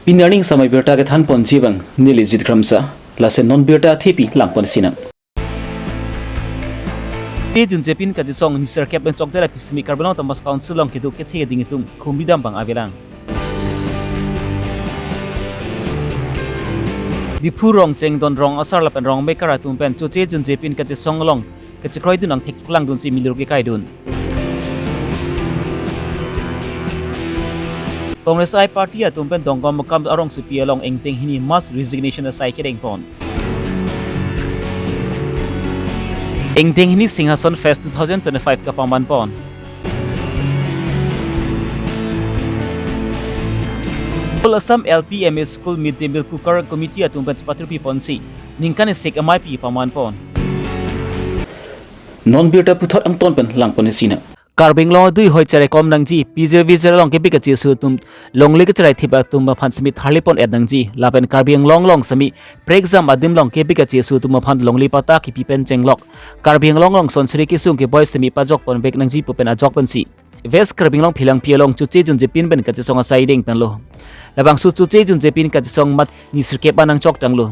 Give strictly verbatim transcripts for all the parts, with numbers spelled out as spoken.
Pini arni samai birta kethan ponji abang neli Jit Kramsa, lason non birta thepi langpon sinang. Te Junjepin kachesong ni sirkep pen chokdela phismi Karbi Anglong Autonomous Council along kedo kethe ding itum khumri dam abang avelang. Diphu rong chengdon rong asar lapen rong mekar atum pen Choche Junjepin kachesong along kachekroidun angthek cheplang dunsi milur kekaidun. Congress I party atum pen Donggom Mukam arongsopi along ingting hini mass resignation asai kedeng pon. Ingting hini Singhason Fest two thousand twenty-five kapaman pon. All Assam L P M E School Mid Day Meal Cooker Committee atum pen chepatrupi ponsi ningkan isik amaipi paman pon. Non birta puthot angton pen langpon sinang. Karbi Anglong adui hoi cherekom nangji, pijir vijir along kebi kachesu atum, longle kacherai thip atum aphan simi tharli pon et nangji, lapen Karbi Anglong along simi prekjam adim along kebi kachesu atum aphan longle patta kipi pen chenglok, Karbi Anglong along sonsri kesung keboi simi pajok pon vek nangji pu pen ajok pensi West Karbi Anglong Phelangpi along Choche Junjepin pen kachesong asai deng tanglo. Labangso Choche Junjepin kachesong mat ni sirkep anang chok tanglo.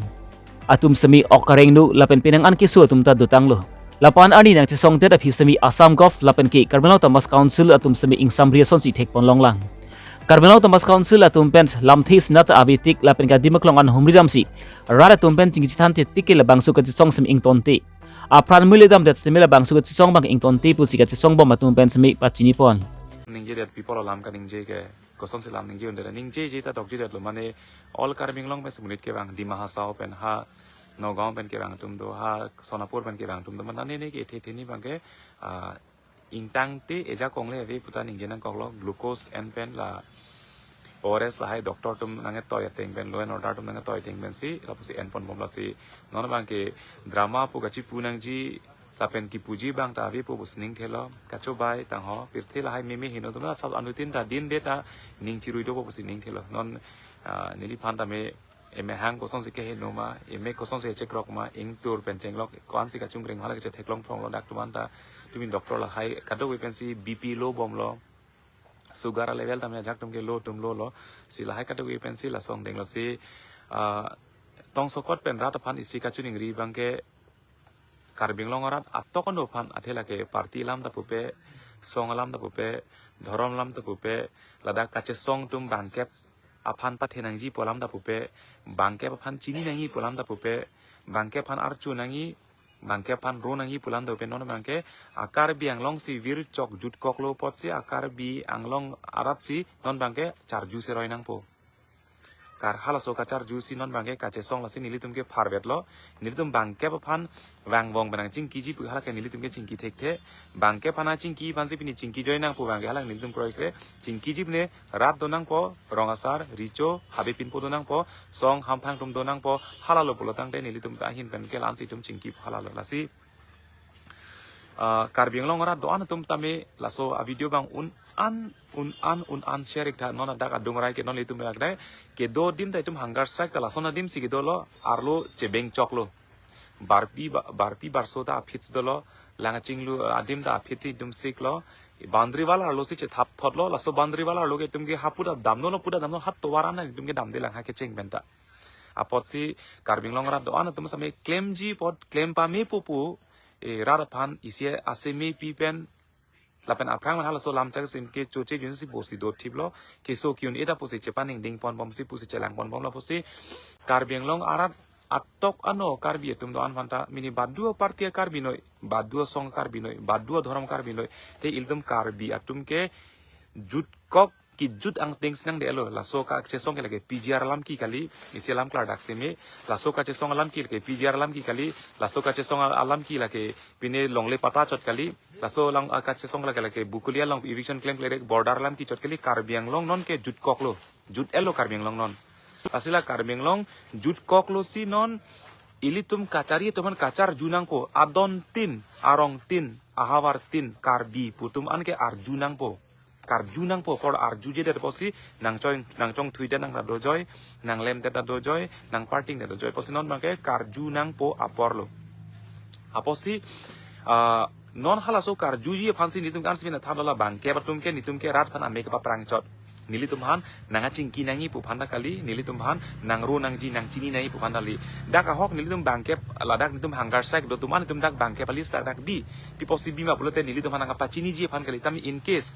Atum simi ok kareng nu lapen penang an keso atum ta dotanglo. Lapu-an arni nangchesongdet aphi simi Assam Gov lapen ke Karbi Anglong Autonomous Council atum simi ingsamri asonsi thek pon longlang. Karbi Anglong Autonomous Council atum pen lamthe sinat avi tik lapen ke adim aklong an humri damsi rat atum pen chingki chethan te tik ke labangso kachesong simi ingtonte. Apran mule damdet simi labangso kachesong abang ingtonte pusi kachesong bom atum pen simi pachini pon. Ningjedet people alam kaningje ke kosonsi lam ningje un'edet, ningjeje ta tokjedetlo, mane all Karbi Anglong pen semunit kevang, Dima Hasao pen ha, Nagaon pen kevang atum do, ha Sonapur pen kevang atum do, mane ne ke the the ni abang ke, ah, ingtangte eja kongle ave puta ningje nangkoklo, glucose en pen la O R S lahai doctor atum nangtoi ateng pen, law and order atum nangtoi ateng pensi lapusi en pon bom lasi non abang ke drama pu kachipu nangji lapen kipuji abang ta avepo pusi ning thelo, kachobai tangho, pirthe lahai meme heno atum la sab anuttin ta din de ta ning chirui dopo pusi ning thelo. Non, ah, neliphan tame emehang kosonsi keheno ma, emek kosonsi chekrok ma, ingtur pen chenglok, ko-ansi kachungreng hala kachetheklong phronglo dak atum an ta, tumi doctor lahai kadokave pensi B P low bomlo, sugar level tame ajahak atum ke low atum low lo, si lahai kadokave pensi lason denglo si, ah, tongsokot pen rat aphan isi kachiningri abang ke Karbi Anglong arat atok ano aphan athe lake party alam ta pupe, song alam ta pupe, dhorom alam ta pupe, ladak kachesong atum bangkep aphan pathe nangji pu alam ta pupe, bangkep aphan chini nangji pu alam ta pupe, bangkep aphan archu nangji, bangkep aphan ro nangji pu alam ta pupe, non abang ke a Karbi Anglong si virchok jutkoklo apotsi a Karbi Anglong arat si non abang ke charju seroi nangpo. Kar halaso kacharju si non abang ke kachesong lasi nelitum ke pharvetlo. Nelitum bangkep aphan vangvong pen nangchingkiji pu hala ke nelitum ke chingki thekthe. Bangkep aphan chingki aphansi pini chingki joi nangpo abang ke hala nelitum kroikre. Chingkiji pine rat do nangpo, rong asar, richo, habe pinpo do nangpo, song hamphang atum do nangpo, halalo pulo tangte nelitum ta ahin pen ke la-ansi itum chingki halalo lasi. Ah, Karbi Anglong arat do-an atum tame laso a video abang un-an, un-an, un-an share ik tha, non adak adung arai ke non ilitum lak dai. Kedo adim ta itum hunger strike ta lason adim si kedolo, arlo chebeng choklo. Barpi ba-, barpi barso ta aphit dolo, lang chinglu adim ta aphit si itum siklo. Boundary wall arlo si chethap thotlo, laso boundary wall arlo ke itum ke ha puta damdolo, puta damlo, ha tovar an itum ke damde lang ha kecheng pen ta. Apotsi Karbi Anglong arat do-an atum same klemji apot klem pame pupu, e, rat aphan isi ase mepi pen lapen aphrang man halaso lam chak sim ke choche jun si bosi do thiplo, keso ki-un-e ta pusi chepaningding pon bomsi pusi chelang pon bomlo pusi Karbi Anglong arat atok ano Karbi atum do-an aphan ta mini baduo party Karbi noi, baduo song Karbi noi, baduo dhorom Karbi noi, te ilitum Karbi atum ke jutkok kejut angdeng si nangdelo, laso kachesong ke lake P G R alam ki kali, isi alam klardak seme, laso kachesong alam ki lake P G R alam ki kali, laso kachesong al-, alam ki lake pine longle patta chot kali, laso lang, ah, kachesong lake lake Bokolia along eviction klem klerek border alam ki chot kali, Karbi Anglong non ke jutkoklo, jut-etlo Karbi Anglong non. Lasi la Karbi Anglong jutkoklo si non ilitum kachari atum an kacharju nangpo, adon tin, arong tin, ahavar tin, Karbi pu atum an ke arju nangpo. Karju nangpo apor arjujedet apotsi nangchong, nangchongthuidet nang ta dojoi, nanglemdet ta dojoi, nangpartingdet dojoi. Apotsi non abang ke karju nangpo aporlo. Apotsi, ah, non halaso karjuji aphansi nitum kan sipin athan dola bangkep atum ke nitum ke rat aphan amek paprang chot. Nelitum aphan nangkachingki nangji pu aphan ta kali, nelitum aphan nangro nangji nangchini nangji pu aphan ta kali. Dak ahok nelitum bangkep, ladak nelitum hunger strike do atum an nelitum dak bangkep a-list dak dak bi. Pi apotsi bi ma pulote nelitum aphan nangkapachiniji aphan kali. Tame in case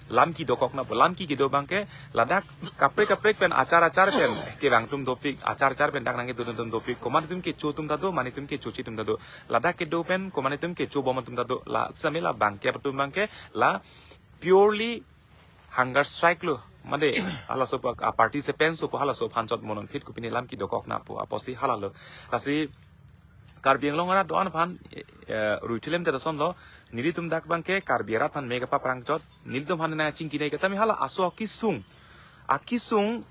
lam kedokok na pu, lam kedo abangke ladak kaprek kaprek pen achar achar pen kevang atum dopik, achar achar pen dak nangkedodun atum dopik. Komat atum kecho atum ta do, mane atum kechoji atum ta do. Ladak kedo pen komat atum kechobom atum ta do. La sitame la bangkep atum abangke la purely hunger strike lo. Mane halaso pu, a, participants pu halaso aphan chot mo non, phit kopine lam kedokok na pu apotsi hala lo. Lasi Karbi Anglong arat do-an aphan, eh, ruithilem te lason lo, nelitum dak abangke Karbi arat aphan me kapaprang chot, nelitum aphan nangchingki nangji ke tame hala aso akesung. Akesung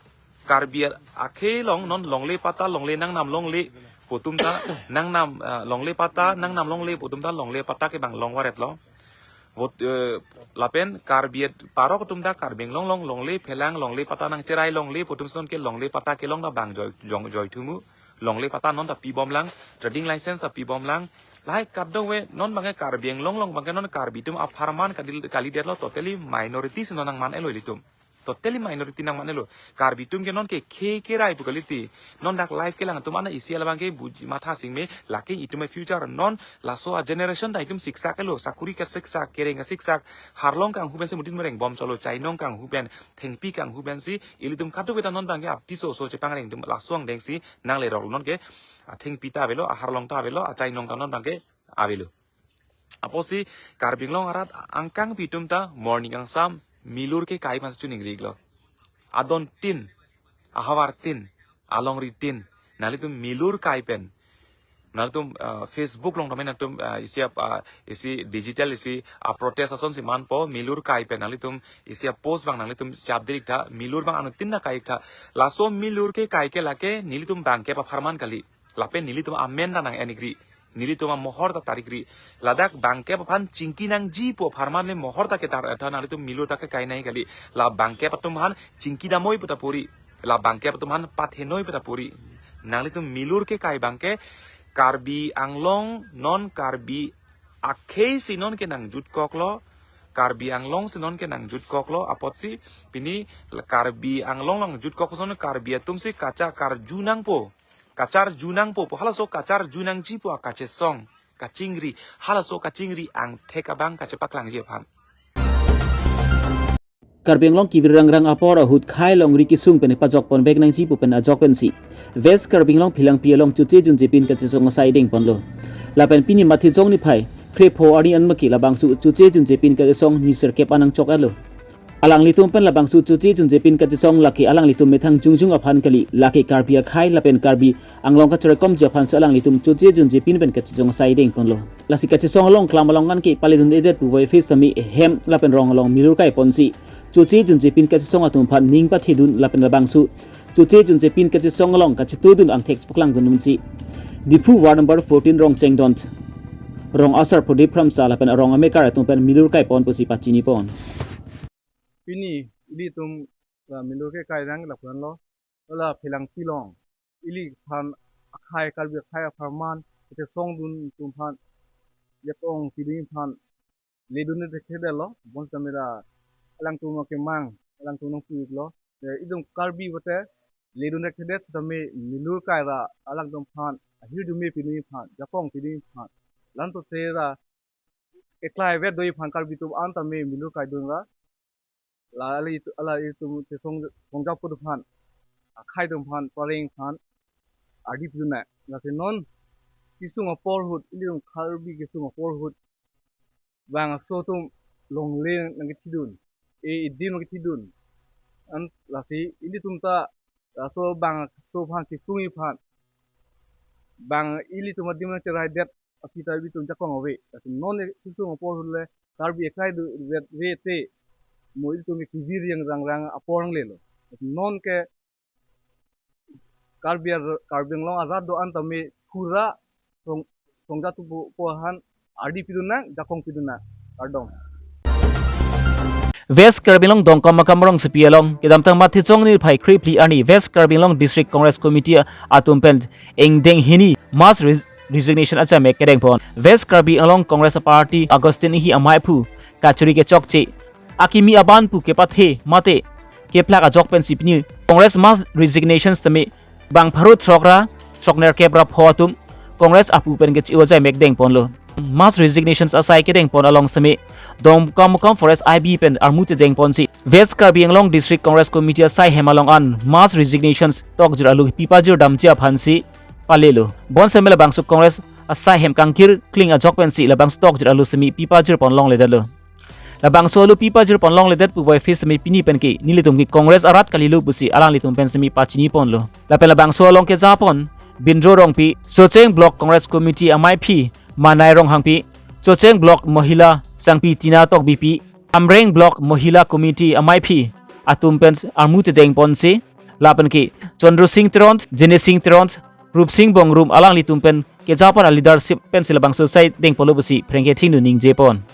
Karbi akhei along non longle patta longle nangnam longle pu atum ta nangnam, eh, longle patta nangnam longle pu atum ta longle patta kevang long varet lo. Vote, eh, lapen Karbi at parok atum ta Karbi Anglong along longle phelang longle patta nangcherai longle pu atum si non ke longle patta kelong ta bang joi, jong, joithumu. Longle patta non ta pibomlang, trading license ta pibomlang. Lahai kadokave non abangke Karbi Anglong along abangke non Karbi atum apharman kali, kalidetlo, totally minority si non nangman-elo ilitum. Totally minority nangman-elo. Karbi atum ke non ke khei kerai pu kali ti. Non dak live kelang atum an isi labangke buji matha singme, lake itum a-future non laso a-generation ta itum siksak-elo, sakuri kasiksak, kereng kasiksak, harlong kanghu pen si mutin mereng bom cholo, chainong kanghu pen, thengpi kanghu pen si, ilitum kadokave ta non abangke apiso oso chepangreng atum laso angdeng si nanglerok non ke, athengpi ta avelo, aharlong ta avelo, achainong ta non abangke avelo. Apotsi Karbi Anglong arat angkang pi atum ta morning angsam milur kekai aphan si choningri iklo. Adon tin, ahavar tin, alongri tin, nanglitum milur kai pen. Nanglitum, ah, Facebook along tame nanglitum, ah, isi ap, ah, isi digital isi, ah, protest ason si manpo, milur kai pen nanglitum isi ap post abang nanglitum chap dirtha, milur abang anuttin ta kai tha. Laso milur kekai ke lake nelitum bangkep apharman kali. Lapen nelitum amen ta nang-en ikri. Nelitum amohor ta tarik ri. Ladak bangkep aphan chingki nangji pu apharman le mohor ta ketar tha, nanglitum milur ta kekai nangji kali. La bangkep atum aphan chingki damnoi pu ta pori. La bangkep atum aphan pathenoi pu ta pori. Nanglitum milur kekai abangke Karbi Anglong non Karbi akhei si non ke nangjutkoklo. Karbi Anglong si non ke nangjutkoklo. Apotsi pini Karbi Anglong nangjutkok ason Karbi atum si kacha karju nangpo. Kacharju nangpo pu halaso kacharju nangji pu akachesong, kachingri, halaso kachingri angthek abang kachepaklangji aphan. Karbi Anglong kevir rangrang apor ahut khei longri kesung pen pajok ponvek nangji pu pen ajok pensi West Karbi Anglong Phelangpi along Choche Junje Pin kachesong asai dengponlo. Lapen pini Matijong niphai krepho arni anmaki labangso Choche Junje Pin kachesong ni sirkep anang chok-etlo. Alanglitum pen labangso Choche Junje Pin kachesong lake alanglitum methang jongjong aphan kali, lake Karbi akhei lapen Karbi Anglong kacherekomji aphan si alanglitum Choche Junje Pin pen kachesong asai dengponlo. Lasi kachesong along klam along an ke paledun-edet puvoiphit sitame hem lapen rong along milur kaiponsi Choche Junje Pin kachesong atum aphan ning pathedun lapen labangso Choche Junje Pin kachesong along kachetudun angthek paklangdun dunsi Diphu ward number fourteen rong chengdon rong asar Prodip Kramsa lapen arong amekar atum pen milur kaipon pusi pachinipon. Pini ilitum la milur kekai nang lapuan lo, la Phelangpi along ili aphan akhei, Karbi akhei apharman kachesongdun atum aphan jakong pidun aphan ledun thekthe lo, bonsitame la alangtum akemang alangtum nangpu-iklo. Eh, itum Karbi pulote ledun thekthe sitame milur kai ra alangtum aphan ahirjume pidun aphan, jakong pidun aphan, la-antote ra keklai vet do aphan Karbi atum an tame milur kaidun ra. La ali, alitum chesong, songjap atum aphan, akhei atum aphan, pareng aphan ardi pidun nang. Lasi non kesung apor ahut, ilitum Karbi kesung apor ahut, bangso atum longle nangkethidun, e, edim nangkethidun. An lasi ilitum ta laso bangso aphan kesung aphan, bang ilitum adim nangcheraidet aphi ta ilitum jakong ave. Lasi non kesung apor ahut le Karbi eklai do vet ve te, mo ilitum kevir rangrang apor anglelo. Lasi non ke Karbi ar-, Karbi Anglong arat do-an tame pura song, songjap atum aphan ardi pidun nang, jakong pidun nang. Kardom. West Karbi Anglong Dongkamukam rongsopi along kedamtang Matijong niphai krephli arni West Karbi Anglong District Congress Committee atum pen ingdeng hini mass res-, resignation achame kedengpon. West Karbi Anglong Congress Party Augustine Enghi amei aphu kachiri kechokche akimi aban pu kepathe mate keplak ajok pensi pini Congress mass resignation tame bang pharo throk ra throknerkep ra pho atum Congress apu pen ke chi-o jai mek dengponlo. Mass resignations asai kedengpon along seme Dongkamukam Forest I B pen armu chejengponsi West Karbi Anglong District Congress Committee asai hem along an mass resignations tokjir alu pipajir damji aphansi palelo. Bonseme labangso Congress asai hem kangkir kling ajok pensi labangso tokjir alu seme pipajirpon longledetlo. Labangso alu pipajirpon longledet puvoiphit seme pini pen ke nelitum ke Congress arat kalilo pusi alanglitum pen seme pachiniponlo. Lapen labangso along kejapon Bindro Rongpi, Socheng Block Congress Committee amaiphi Manai Ronghangpi, Socheng Block Mohila Sangpi Tina Tokbipi, Amreng Block Mohila Committee amaiphi atum pen armu chejengponsi lapen ke Chandra Singh Teron, Jene Singh Teron, Rupsing Bongrung alanglitum pen kejapon aleadership pensi labangso asai dengponlo pusi phrengke thingnu ningjepon.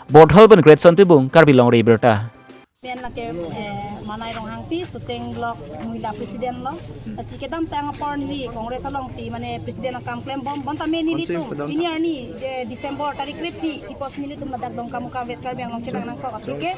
Borthol pen Greatson Tibung, Karbi Longri Abirta. Pen lake, eh, Manai Ronghangpi, Socheng Block Mohila President lo. Lasi kedamtang apor neli Congress alongsi mane President akam klembom, bontame nelitum, Congress kedam- pini arni, je December tarik krephi, ipos nelitum ladak Dongkamukam West Karbi Anglong kelang nangkok aphi ke.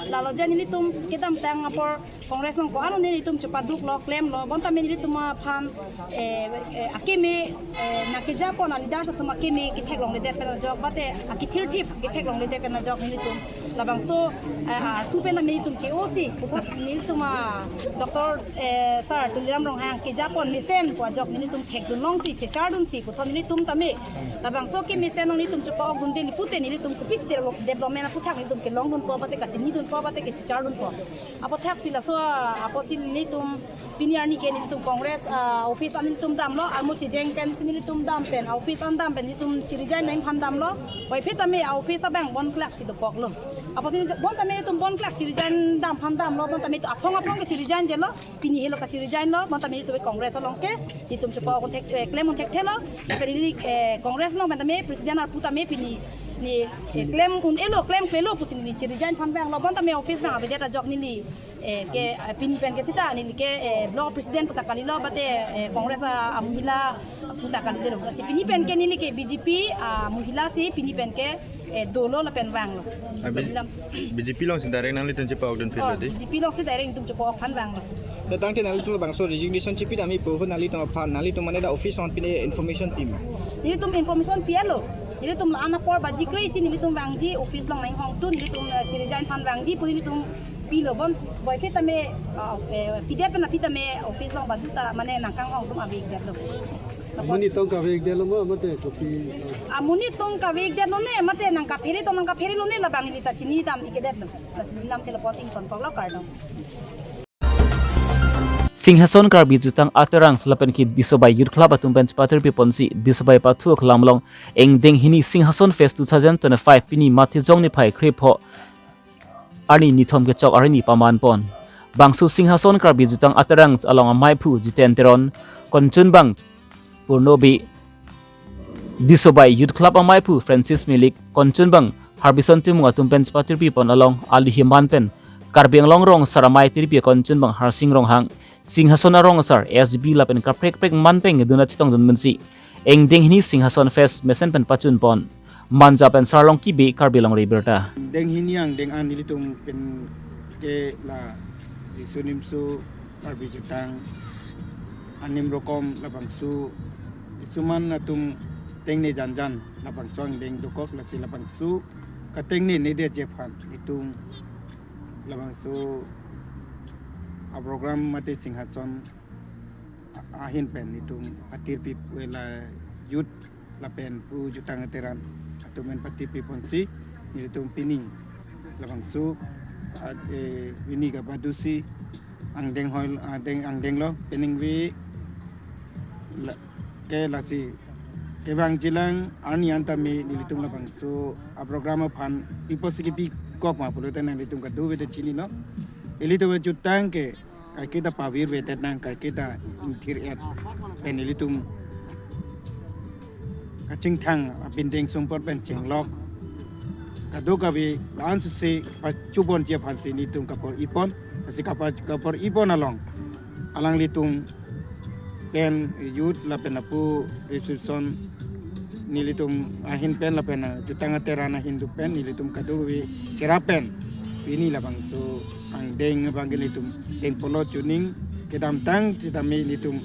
Lalo je nelitum kedamtang apor Congress along ko-an nelitum chepaduklo, klemlo, bontame nelitum aphan, eh, eh, akeme, eh, nangkejapon aleaders atum akeme ketheklongledet pen ajok, mate akithirthip ketheklongledet pen ajok nelitum. Labangso, eh, arpu pen nelitum che-osi, puthot nelitum a Doctor, eh, Sir Tuliram Ronghang kejapon mesen pu ajok nelitum thekdunlongsi, chechardunsi, puthot nelitum tame labangso kemesen along nelitum chepa-ok dunde pute nelitum kopisi develop-, development aphuthak nelitum kelongdunpo, mate kachinidunpo, mate kechechardunpo. Apothaksi laso, ah, apotsi nelitum pini arni ke nelitum Congress, ah, office an nelitum damlo, armu chejeng pensi nelitum dam pen, office an dam pen nelitum chi-resign nangji aphan damlo. Puvoiphit tame office abang bonklaksi dokoklo. Apotsi nelitum bontame nelitum bonklak chi-resign dam aphan damlo, bontame to aphong aphong ke chi-resign jelo, pini helo kachi-resign lo, bontame nelitum Congress along ke nelitum chepa-ok thek, eh, klem-un thekthelo. Lapen neli, eh, Congress along pen tame President arpu tame pini ne, eh, klem-un-elo, klemklelo pusi neli chi-resign aphan vanglo, bontame office abang avedet ajok neli, eh, ke, eh, pini pen ke seta neli ke, eh, Block President puta kalilo, mate, eh, Congress a, a Mohila puta kalilo. Lasi pini pen ke neli ke B J P a Mohila si pini pen ke, eh, dolo lapen vanglo. Ah, B-, Sabilam. B J P alongsi direct nanglitum chepa-ok dunphitlo Oh, dei? B J P alongsi direct nelitum chepa-ok aphan vanglo. Datang ke nanglitum labangso resignation chepi dam-i pu ahut nanglitum aphan, nanglitum mane dak office along pine information pi ma? Nelitum information pi-etlo. Nelitum la-an apor baji kre-isi nelitum vangji, office along nanghong tu nelitum, eh, chi-resign aphan vangji pu nelitum pilo, bon puvoiphit tame, ah, eh, pidet pen aphi tame office along baduta mane nangkanghong atum avedet lo. Amonit tong kavedetlo ma, mate kopi? Amonit tong kavedetlo ne, mate nangkaphere tong nangkapherelo ne, labang neli ta chinidam-ikedetlo. Lasi neli lam thelo posing konkoklo, kardom. Singhason Karbi Jutang Aterang lapen ke Disobai Youth Club atum pen chepatirpiponsi Disobai Pathu Aklam along ingdeng hini Singhason Fest two thousand twenty-five pini Matijong niphai krepho arni nithom kechok arni pamanpon. Bangso Singhason Karbi Jutang Aterang along amaiphu Jiten Teron, konchunbang Purnobi, Disobai Youth Club amaiphu Francis Milik, konchunbang Harbison Timung atum pen chepatirpipon along alihiman pen Karbi Anglong Rong Asar Amei tirpi konchunbang Harsing Ronghang, Singhason arong asar S B lapen kaprek kaprek man pen keduna chetongdun mensi ingdeng hini Singhason Fest mesen pen pachunpon. Manja pen Sarlong Kibi, Karbi Longri Abirta. Ingdeng hini angdeng an nelitum pen ke la isu nimsu Karbi Jutang anim rokom labangso isuman atum tengne janjan labangso angdeng dokok, lasi labangso katengne nedet aphan nelitum labangso a program mate Singhason a-, ahin pen nelitum patirpi, eh, la youth lapen pu Jutang Aterang atum pen patirpiponsi nelitum pini labangso, ah, eh, pini kabadusi angdeng hoi, angdeng, angdenglo peningvi la, ke lasi kevangjilang arni an tame nelitum labangso a program aphan pi apotsi kepikok ma pulote nanglitum kadokave ta chinilo. Ilitum ajutang ke kaiketa pavirvedet nang, kaiketa ingthir-et pen ilitum kachingthang abindeng sumpot pen chenglok kadokave la-an suse pachubonji aphansi nelitum kapor-ipon, lasi kapa-, kapor-ipon along alanglitum pen youth lapen apu institution nelitum ahin pen lapen, ah, Jutang Aterang ahin pen nelitum kadokave cherap pen Pini labangso angdeng abangke nelitum dengpolo chuning kedamtang sitame nelitum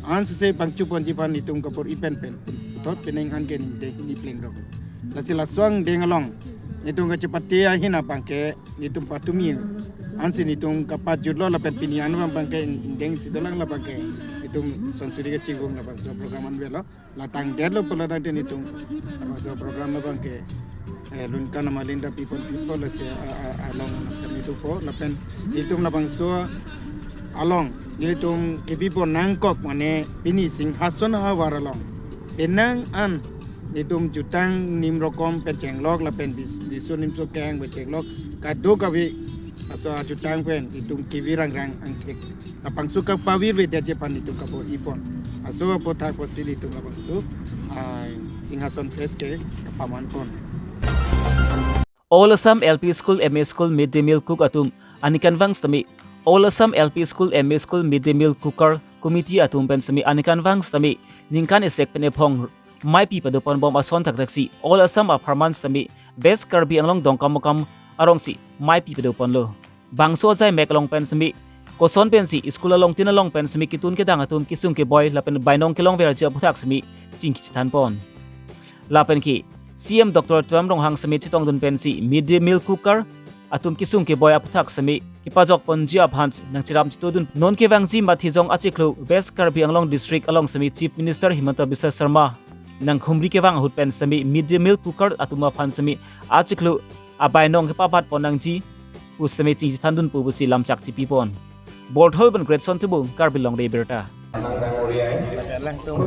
ansose pangchuponji aphan nelitum kabor-i pen pen puthot penang anke ningdeng ni plengdok. Lasi laso angdeng along nelitum kachepate ahin abangke nelitum patumi ansi nelitum kapajutlo lapen pini an abangke angdeng si dolang labangke nelitum sonsuri kachingrum labangso program anvetlo. La tangdetlo pulo tangte nelitum labangso program abangke eh, Lunkan Amalinda People People lasi a, a, along kami tupo lapen nelitum labangso along nelitum kebipo nangkok mane pini Singhason ahavar along penang an nelitum jutang nim rokom pen chenglok lapen bis- disu nimso keng pen chenglok kadokave laso ajutang pen nelitum kevi rangrang angthek labangso kapavirvedetji aphan nelitum kabor-i pon. Laso aputhak apotsi nelitum labangso ah, Singhason Fest ke kapaman pon. All Assam L P School, M A School Mid Day Meal Cook atum aningkanvang sitame All Assam L P School, M A School Mid Day Meal Cooker Committee atum pen sitame aningkanvang sitame ningkan isi pen ephong maipi padopon bom ason thakthak si All Assam apharman sitame West Karbi Anglong Dongkamukam arongsi maipi padoponlo. Bangso ajai mek along pen sitame koson pensi school along tin along pen sitame ketun kedang atum kesung keboi lapen bainong kelongverji aputhak sitame chingki chethanpon. Lapen ke C M Doctor Tuliram Ronghang sitame chetongdun pensi Mid Day Meal Cooker atum kesung keboi aputhak sitame kepajokponji aphan nangcherap chetongdun. Non kevangji Mathijong achiklo West Karbi Anglong District along sitame Chief Minister Himanta Biswa Sarma nanghumri kevang ahut pen sitame Mid Day Meal Cooker atum aphan sitame achiklo abainong kepabatpon nangji pu sitame chingki chethandun pu pusi lamchak chipipon. Borthol pen Greatson Timung, Karbi Longri Abirta. Langtum,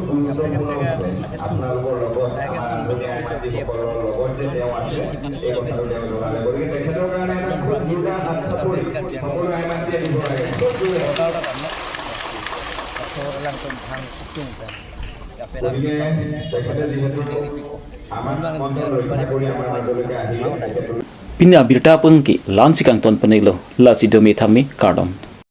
Pini abirta pengki lansi kangton penelo, lasi dome thame kardom.